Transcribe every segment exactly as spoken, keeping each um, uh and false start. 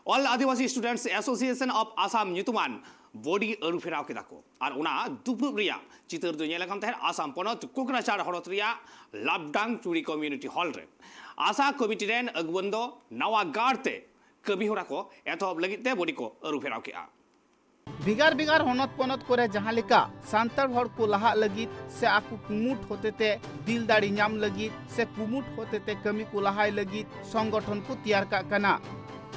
All Adivasi Students Association of Assam ᱧᱩᱛᱩᱢᱟᱱ ᱵᱚᱰᱤ ᱟᱹᱨᱩ ᱯᱷᱮᱨᱟᱣ ᱠᱮᱫᱟ ᱠᱚ ᱟᱨ ᱚᱱᱟ ᱫᱩᱯᱲᱩᱵ ᱨᱮᱭᱟᱜ ᱪᱤᱛᱟᱹᱨ ᱫᱚ ᱧᱮᱞ ᱟᱠᱟᱱ ᱛᱟᱦᱮᱸᱫ ᱟᱥᱟᱢ ᱯᱚᱱᱚᱛ ᱠᱳᱠᱨᱟᱡᱷᱟᱲ ᱦᱚᱱᱚᱛ ᱨᱮᱭᱟᱜ ᱞᱟᱵᱰᱟᱝ ᱪᱩᱲᱤ ᱠᱚᱢᱤᱭᱩᱱᱤᱴᱤ ᱦᱚᱞ ᱨᱮ᱾ ᱟᱥᱟ ᱠᱚᱢᱤᱴᱤ ᱨᱮᱱ ᱟᱹᱜᱩᱣᱟᱹᱱ ᱫᱚ ᱱᱟᱣᱟ ᱜᱟᱲ ᱛᱮ ᱠᱟᱹᱢᱤ ᱦᱚᱨᱟ ᱠᱚ ᱮᱛᱚᱦᱚᱵ ᱞᱟᱹᱜᱤᱫ ᱛᱮ ᱵᱚᱰᱤ ᱠᱚ ᱟᱹᱨᱩ ᱯᱷᱮᱨᱟᱣ ᱠᱮᱫᱼᱟ᱾ ᱵᱷᱮᱜᱟᱨ ᱵᱷᱮᱜᱟᱨ ᱦᱚᱱᱚᱛ ᱯᱚᱱᱚᱛ ᱠᱚᱨᱮ ᱡᱟᱦᱟᱸ ᱞᱮᱠᱟ ᱥᱟᱱᱛᱟᱲ ᱦᱚᱲ ᱠᱚ ᱞᱟᱦᱟᱜ ᱞᱟᱹᱜᱤᱫ ᱥᱮ ᱟᱠᱚ ᱠᱩᱢᱩᱴ ᱦᱚᱛᱮᱛᱮ ᱫᱤᱞ ᱫᱟᱲᱮ ᱧᱟᱢ ᱞᱟᱹᱜᱤᱫ ᱥᱮ ᱠᱩᱢᱩᱴ ᱦᱚᱛᱮᱛᱮ ᱠᱟᱹᱢᱤ ᱠᱚ ᱞᱟᱦᱟᱭ ᱞᱟᱹᱜᱤᱫ ᱥᱚᱝᱜᱚᱴᱷᱚᱱ ᱠᱚ ᱛᱮᱭᱟᱨ ᱠᱟᱜ ᱠᱟᱱᱟ,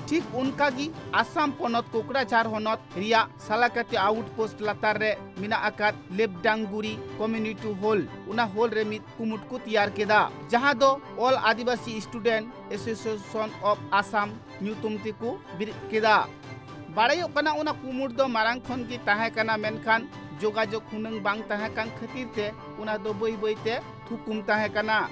ᱴᱷᱤᱠ ᱚᱱᱠᱟ ᱜᱮ ᱟᱥᱟᱢ ᱯᱚᱱᱚᱛ ᱠᱳᱠᱨᱟᱡᱷᱟᱨ ᱦᱚᱱᱚᱛ ᱨᱮᱭᱟᱜ ᱥᱟᱞᱟᱠᱟᱴᱤ ᱟᱣᱩᱴᱯᱳᱥᱴ ᱞᱟᱛᱟᱨ ᱨᱮ ᱢᱮᱱᱟᱜ ᱟᱠᱟᱫ ᱞᱮᱵᱰᱟᱝᱜᱩᱲᱤ ᱠᱚᱢᱤᱭᱩᱱᱤᱴᱤ ᱦᱚᱞ, ᱚᱱᱟ ᱦᱚᱞ ᱨᱮ ᱢᱤᱫ ᱠᱩᱢᱩᱴ ᱠᱚ ᱛᱮᱭᱟᱨ ᱠᱮᱫᱟ, ᱡᱟᱦᱟᱸ ᱫᱚ All Adivasi Student Association of Assam ᱧᱩᱛᱩᱢ ᱛᱮᱠᱚ ᱵᱮᱨᱮᱫ ᱠᱮᱫᱟ᱾ ᱵᱟᱲᱟᱭᱚᱜ ᱠᱟᱱᱟ, ᱚᱱᱟ ᱠᱩᱢᱩᱴ ᱫᱚ ᱢᱟᱨᱟᱝ ᱠᱷᱚᱱ ᱜᱮ ᱛᱟᱦᱮᱸ ᱠᱟᱱᱟ, ᱢᱮᱱᱠᱷᱟᱱ ᱡᱳᱜᱟᱡᱳᱜᱽ ᱦᱩᱱᱟᱹᱝ ᱵᱟᱝ ᱛᱟᱦᱮᱸ ᱠᱟᱱ ᱠᱷᱟᱹᱛᱤᱨ ᱛᱮ ᱚᱱᱟ ᱫᱚ ᱵᱟᱹᱭ ᱵᱟᱹᱭ ᱛᱮ ᱛᱷᱩᱠᱩᱢ ᱛᱟᱦᱮᱸ ᱠᱟᱱᱟ᱾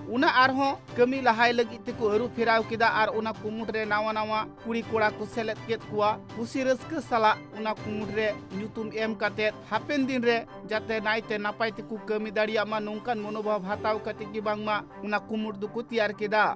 ᱚᱱᱟ ᱟᱨᱦᱚᱸ ᱠᱟᱹᱢᱤ ᱞᱟᱦᱟᱭ ᱞᱟᱹᱜᱤᱫ ᱛᱮᱠᱚ ᱟᱹᱨᱩ ᱯᱷᱮᱨᱟᱣ ᱠᱮᱫᱟ ᱟᱨ ᱚᱱᱟ ᱠᱩᱢᱩᱴ ᱨᱮ ᱱᱟᱣᱟ ᱱᱟᱣᱟ ᱠᱩᱲᱤ ᱠᱚᱲᱟ ᱠᱚ ᱥᱮᱞᱮᱫ ᱠᱮᱫ ᱠᱚᱣᱟ᱾ ᱠᱩᱥᱤ ᱨᱟᱹᱥᱠᱟᱹ ᱥᱟᱞᱟᱜ ᱚᱱᱟ ᱠᱩᱢᱩᱴ ᱨᱮ ᱧᱩᱛᱩᱢ ᱮᱢ ᱠᱟᱛᱮᱫ ᱦᱟᱯᱮᱱ ᱫᱤᱱ ᱨᱮ ᱡᱟᱛᱮ ᱱᱟᱭᱛᱮ ᱱᱟᱯᱟᱭ ᱛᱮᱠᱚ ᱠᱟᱹᱢᱤ ᱫᱟᱲᱮᱭᱟᱜ ᱢᱟ, ᱱᱚᱝᱠᱟᱱ ᱢᱚᱱᱳᱵᱷᱟᱵ ᱦᱟᱛᱟᱣ ᱠᱟᱛᱮᱫ ᱜᱮ ᱵᱟᱝᱢᱟ ᱚᱱᱟ ᱠᱩᱢᱩᱴ ᱫᱚᱠᱚ ᱛᱮᱭᱟᱨ ᱠᱮᱫᱟ᱾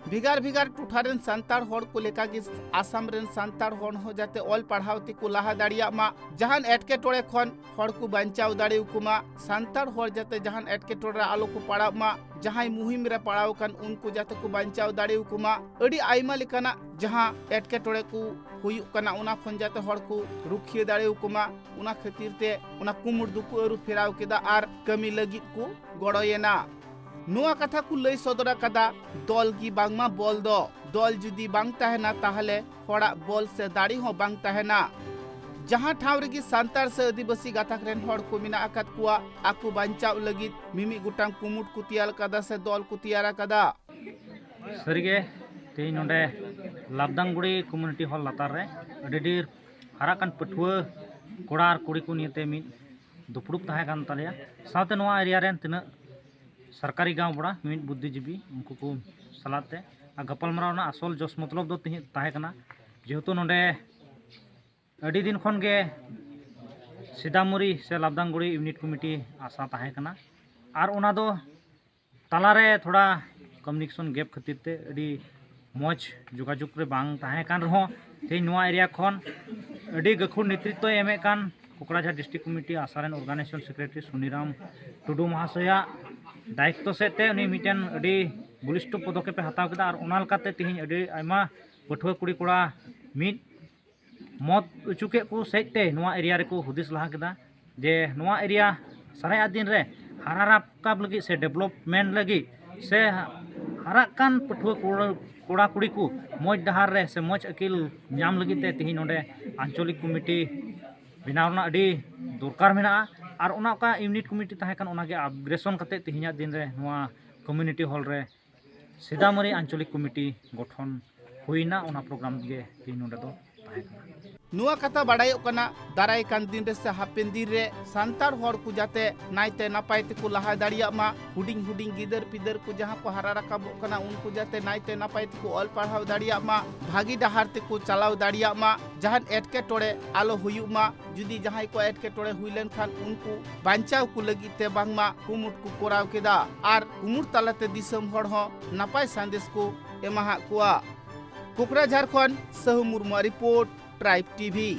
ᱵᱷᱮᱜᱟᱨ ᱵᱷᱮᱜᱟᱨ ᱴᱚᱴᱷᱟ ᱨᱮᱱ ᱥᱟᱱᱛᱟᱲ ᱦᱚᱲ ᱠᱚ ᱞᱮᱠᱟᱜᱮ ᱟᱥᱟᱢ ᱨᱮᱱ ᱥᱟᱱᱛᱟᱲ ᱦᱚᱲ ᱦᱚᱸ ᱡᱟᱛᱮ ᱚᱞ ᱯᱟᱲᱦᱟᱣ ᱛᱮᱠᱚ ᱞᱟᱦᱟ ᱫᱟᱲᱮᱭᱟᱜ ᱢᱟ, ᱡᱟᱦᱟᱱ ᱮᱴᱠᱮᱴᱚᱬᱮ ᱠᱷᱚᱱ ᱦᱚᱲ ᱠᱚ ᱵᱟᱧᱪᱟᱣ ᱫᱟᱲᱮᱭᱟᱠᱚ ᱢᱟ, ᱥᱟᱱᱛᱟᱲ ᱦᱚᱲ ᱡᱟᱛᱮ ᱡᱟᱦᱟᱱ ᱮᱴᱠᱮᱴᱚᱬᱮ ᱨᱮ ᱟᱞᱚ ᱠᱚ ᱯᱟᱲᱟᱜ ᱢᱟ, ᱡᱟᱦᱟᱸᱭ ᱢᱩᱦᱤᱢ ᱨᱮ ᱯᱟᱲᱟᱣ ᱟᱠᱟᱱ ᱩᱱᱠᱩ ᱡᱟᱛᱮ ᱠᱚ ᱵᱟᱧᱪᱟᱣ ᱫᱟᱲᱮᱭᱟᱠᱚ ᱢᱟ, ᱟᱹᱰᱤ ᱟᱭᱢᱟ ᱞᱮᱠᱟᱱᱟᱜ ᱡᱟᱦᱟᱸ ᱮᱴᱠᱮᱴᱚᱬᱮ ᱠᱚ ᱦᱩᱭᱩᱜ ᱠᱟᱱᱟ ᱚᱱᱟ ᱠᱷᱚᱱ ᱡᱟᱛᱮ ᱦᱚᱲ ᱠᱚ ᱨᱩᱠᱷᱤᱭᱟᱹ ᱫᱟᱲᱮᱭᱟᱠᱚ ᱢᱟ, ᱚᱱᱟ ᱠᱷᱟᱹᱛᱤᱨ ᱛᱮ ᱚᱱᱟ ᱠᱩᱢᱩᱴ ᱫᱚᱠᱚ ᱟᱹᱨᱩ ᱯᱷᱮᱨᱟᱣ ᱠᱮᱫᱟ ᱟᱨ ᱠᱟᱹᱢᱤ ᱞᱟᱹᱜᱤᱫ ᱠᱚ ᱜᱚᱲᱚᱭᱮᱱᱟ᱾ ᱱᱚᱣᱟ ᱠᱟᱛᱷᱟ ᱠᱚ ᱞᱟᱹᱭ ᱥᱚᱫᱚᱨ ᱟᱠᱟᱫᱟ, ᱫᱚᱞ ᱜᱮ ᱵᱟᱝᱢᱟ ᱵᱚᱞ ᱫᱚ, ᱫᱚᱞ ᱡᱩᱫᱤ ᱵᱟᱝ ᱛᱟᱦᱮᱱᱟ ᱛᱟᱦᱚᱞᱮ ᱦᱚᱲᱟᱜ ᱵᱚᱞ ᱥᱮ ᱫᱟᱲᱮ ᱦᱚᱸ ᱵᱟᱝ ᱛᱟᱦᱮᱱᱟ᱾ ᱡᱟᱦᱟᱸ ᱴᱷᱟᱶ ᱨᱮᱜᱮ ᱥᱟᱱᱛᱟᱲ ᱥᱮ ᱟᱹᱫᱤᱵᱟᱹᱥᱤ ᱜᱟᱛᱟᱠ ᱨᱮᱱ ᱦᱚᱲ ᱠᱚ ᱢᱮᱱᱟᱜ ᱟᱠᱟᱫ ᱠᱚᱣᱟ, ᱟᱠᱚ ᱵᱟᱧᱪᱟᱣ ᱞᱟᱹᱜᱤᱫ ᱢᱤᱢᱤᱫ ᱜᱚᱴᱟᱝ ᱠᱩᱢᱩᱴ ᱠᱚ ᱛᱮᱭᱟᱨ ᱟᱠᱟᱫᱟ ᱥᱮ ᱫᱚᱞ ᱠᱚ ᱛᱮᱭᱟᱨ ᱟᱠᱟᱫᱟ᱾ ᱥᱟᱹᱨᱤᱜᱮ ᱛᱮᱦᱮᱧ ᱱᱚᱰᱮ ᱞᱟᱵᱫᱟᱝᱜᱩᱲᱤ ᱠᱚᱢᱤᱭᱩᱱᱤᱴᱤ ᱦᱚᱞ ᱞᱟᱛᱟᱨ ᱨᱮ ᱟᱹᱰᱤ ᱰᱷᱮᱨ ᱦᱟᱨᱟᱜ ᱠᱟᱱ ᱯᱟᱹᱴᱷᱩᱣᱟᱹ ᱠᱚᱲᱟ ᱟᱨ ᱠᱩᱲᱤ ᱠᱚ ᱱᱤᱭᱮᱛᱮ ᱢᱤᱫ ᱫᱩᱯᱲᱩᱵ ᱛᱟᱦᱮᱸ ᱠᱟᱱ ᱛᱟᱞᱮᱭᱟ᱾ ᱥᱟᱶᱛᱮ ᱱᱚᱣᱟ ᱮᱨᱤᱭᱟ ᱨᱮᱱ ᱛᱤᱱᱟᱹᱜ ᱥᱚᱨᱠᱟᱨᱤ ᱜᱟᱶᱵᱟᱲᱟ ᱢᱤᱢᱤᱫ ᱵᱩᱫᱽᱫᱷᱤᱡᱤᱵᱤ ᱩᱱᱠᱩ ᱠᱚ ᱥᱟᱞᱟᱜ ᱛᱮ ᱟᱨ ᱜᱟᱯᱟᱞᱢᱟᱨᱟᱣ ᱨᱮᱱᱟᱜ ᱟᱥᱚᱞ ᱡᱚᱥ ᱢᱚᱛᱞᱚᱵ ᱫᱚ ᱛᱤᱦᱤᱧ ᱛᱟᱦᱮᱸ ᱠᱟᱱᱟ, ᱡᱮᱦᱮᱛᱩ ᱱᱚᱰᱮ ᱟᱹᱰᱤ ᱫᱤᱱ ᱠᱷᱚᱱ ᱜᱮ ᱥᱤᱫᱟᱢᱩᱨᱤ ᱥᱮ ᱞᱟᱵᱫᱟᱝᱜᱩᱲᱤ ᱤᱭᱩᱱᱤᱴ ᱠᱚᱢᱤᱴᱤ ᱟᱥᱟ ᱛᱟᱦᱮᱸ ᱠᱟᱱᱟ ᱟᱨ ᱚᱱᱟ ᱫᱚ ᱛᱟᱞᱟᱨᱮ ᱛᱷᱚᱲᱟ ᱠᱚᱢᱤᱭᱩᱱᱤᱠᱮᱥᱚᱱ ᱜᱮᱯ ᱠᱷᱟᱹᱛᱤᱨ ᱛᱮ ᱟᱹᱰᱤ ᱢᱚᱡᱽ ᱡᱳᱜᱟᱡᱳᱜᱽ ᱨᱮ ᱵᱟᱝ ᱛᱟᱦᱮᱸ ᱠᱟᱱ ᱨᱮᱦᱚᱸ, ᱛᱮᱦᱮᱧ ᱱᱚᱣᱟ ᱮᱨᱤᱭᱟ ᱠᱷᱚᱱ ᱟᱹᱰᱤ ᱜᱟᱹᱠᱷᱩᱲ ᱱᱮᱛᱨᱤᱛᱵᱚᱭ ᱮᱢᱮᱫ ᱠᱟᱱ ᱠᱳᱠᱲᱟᱡᱷᱟᱨ ᱰᱤᱥᱴᱨᱤᱠᱴ ᱠᱚᱢᱤᱴᱤ ᱟᱥᱟ ᱨᱮᱱ ᱚᱨᱜᱟᱱᱟᱭᱡᱮᱥᱚᱱ ᱥᱮᱠᱨᱮᱴᱟᱨᱤ ᱥᱩᱱᱤᱨᱟᱢ ᱴᱩᱰᱩ ᱢᱚᱦᱟᱥᱚᱭᱟᱜ ᱫᱟᱭᱤᱛᱛᱚ ᱥᱮᱫ ᱛᱮ ᱩᱱᱤ ᱢᱤᱫᱴᱮᱱ ᱟᱹᱰᱤ ᱵᱚᱞᱤᱥᱴᱷᱚ ᱯᱚᱫᱚᱠᱷᱮᱯ ᱮ ᱦᱟᱛᱟᱣ ᱠᱮᱫᱟ᱾ ᱟᱨ ᱚᱱᱟ ᱞᱮᱠᱟᱛᱮ ᱛᱮᱦᱮᱧ ᱟᱹᱰᱤ ᱟᱭᱢᱟ ᱯᱟᱹᱴᱷᱩᱣᱟᱹ ᱠᱩᱲᱤ ᱠᱚᱲᱟ ᱢᱤᱫ ᱢᱚᱛ ᱚᱪᱚ ᱠᱮᱫ ᱠᱚ ᱥᱮᱫ ᱛᱮ ᱱᱚᱣᱟ ᱮᱨᱤᱭᱟ ᱨᱮᱠᱚ ᱦᱩᱫᱤᱥ ᱞᱟᱦᱟ ᱠᱮᱫᱟ ᱡᱮ ᱱᱚᱣᱟ ᱮᱨᱤᱭᱟ ᱥᱟᱨᱟᱭᱟᱜ ᱫᱤᱱ ᱨᱮ ᱦᱟᱨᱟ ᱨᱟᱠᱟᱵ ᱞᱟᱹᱜᱤᱫ ᱥᱮ ᱰᱮᱵᱷᱞᱚᱯᱢᱮᱱᱴ ᱞᱟᱹᱜᱤᱫ ᱥᱮ ᱦᱟᱨᱟᱜ ᱠᱟᱱ ᱯᱟᱹᱴᱷᱩᱣᱟᱹ ᱠᱚᱲᱟ, ᱠᱚᱲᱟ ᱠᱩᱲᱤ ᱠᱚ ᱢᱚᱡᱽ ᱰᱟᱦᱟᱨ ᱨᱮ ᱥᱮ ᱢᱚᱡᱽ ᱟᱹᱠᱤᱞ ᱧᱟᱢ ᱞᱟᱹᱜᱤᱫ ᱛᱮ ᱛᱮᱦᱮᱧ ᱱᱚᱰᱮ ᱟᱧᱪᱚᱞᱤᱠ ᱠᱚᱢᱤᱴᱤ ᱵᱮᱱᱟᱣ ᱨᱮᱱᱟᱜ ᱟᱹᱰᱤ ᱫᱚᱨᱠᱟᱨ ᱢᱮᱱᱟᱜᱼᱟ᱾ ᱟᱨ ᱚᱱᱟ ᱚᱠᱟ ᱤᱭᱩᱱᱤᱴ ᱠᱚᱢᱤᱴᱤ ᱛᱟᱦᱮᱸ ᱠᱟᱱ, ᱚᱱᱟᱜᱮ ᱟᱯᱜᱨᱮᱥᱚᱱ ᱠᱟᱛᱮ ᱛᱮᱦᱮᱧᱟᱜ ᱫᱤᱱ ᱨᱮ ᱱᱚᱣᱟ ᱠᱚᱢᱤᱭᱩᱱᱤᱴᱤ ᱦᱚᱞ ᱨᱮ ᱥᱤᱫᱟᱢᱟᱨᱤ ᱟᱧᱪᱚᱞᱤᱠ ᱠᱚᱢᱤᱴᱤ ᱜᱚᱴᱷᱚᱱ ᱦᱩᱭᱱᱟ᱾ ᱚᱱᱟ ᱯᱨᱳᱜᱨᱟᱢ ᱜᱮ ᱛᱮᱦᱮᱧ ᱱᱚᱰᱮ ᱫᱚ ᱛᱟᱦᱮᱸ ᱠᱟᱱᱟ᱾ ᱱᱚᱣᱟ ᱠᱟᱛᱷᱟ ᱵᱟᱲᱟᱭᱚᱜ ᱠᱟᱱᱟ, ᱫᱟᱨᱟᱭ ᱠᱟᱱ ᱫᱤᱱ ᱨᱮ ᱥᱮ ᱦᱟᱯᱮᱱ ᱫᱤᱱ ᱨᱮ ᱥᱟᱱᱛᱟᱲ ᱦᱚᱲ ᱠᱚ ᱡᱟᱛᱮ ᱱᱟᱭᱛᱮ ᱱᱟᱯᱟᱭ ᱛᱮᱠᱚ ᱞᱟᱦᱟ ᱫᱟᱲᱮᱭᱟᱜ ᱢᱟ, ᱦᱩᱰᱤᱧ ᱦᱩᱰᱤᱧ ᱜᱤᱫᱟᱹᱨ ᱯᱤᱫᱟᱹᱨ ᱠᱚ ᱡᱟᱦᱟᱸ ᱠᱚ ᱦᱟᱨᱟ ᱨᱟᱠᱟᱵᱚᱜ ᱠᱟᱱᱟ, ᱩᱱᱠᱩ ᱡᱟᱛᱮ ᱱᱟᱭᱛᱮ ᱱᱟᱯᱟᱭ ᱛᱮᱠᱚ ᱚᱞ ᱯᱟᱲᱦᱟᱣ ᱫᱟᱲᱮᱭᱟᱜ ᱢᱟ, ᱵᱷᱟᱹᱜᱤ ᱰᱟᱦᱟᱨ ᱛᱮᱠᱚ ᱪᱟᱞᱟᱣ ᱫᱟᱲᱮᱭᱟᱜ ᱢᱟ, ᱡᱟᱦᱟᱱ ᱮᱴᱠᱮᱴᱚᱬᱮ ᱟᱞᱚ ᱦᱩᱭᱩᱜ ᱢᱟ᱾ ᱡᱩᱫᱤ ᱡᱟᱦᱟᱸᱭ ᱠᱚ ᱮᱴᱠᱮᱴᱚᱬᱮ ᱦᱩᱭ ᱞᱮᱱᱠᱷᱟᱱ ᱩᱱᱠᱩ ᱵᱟᱧᱪᱟᱣ ᱠᱚ ᱞᱟᱹᱜᱤᱫ ᱛᱮ ᱵᱟᱝᱢᱟ ᱠᱩᱢᱩᱴ ᱠᱚ ᱠᱚᱨᱟᱣ ᱠᱮᱫᱟ ᱟᱨ ᱠᱩᱢᱩᱴ ᱛᱟᱞᱟᱛᱮ ᱫᱤᱥᱚᱢ ᱦᱚᱲ ᱦᱚᱸ ᱱᱟᱯᱟᱭ ᱥᱟᱸᱫᱮᱥ ᱠᱚ ᱮᱢᱟᱦᱟᱫ ᱠᱚᱣᱟ᱾ ᱠᱳᱠᱲᱟᱡᱷᱟᱨ ᱠᱷᱚᱱ ᱥᱟᱹᱦᱩ ᱢᱩᱨᱢᱩᱣᱟᱜ ᱨᱤᱯᱳᱨᱴ, ᱴᱨᱟᱭᱤᱵᱽ ᱴᱤᱵᱷᱤ᱾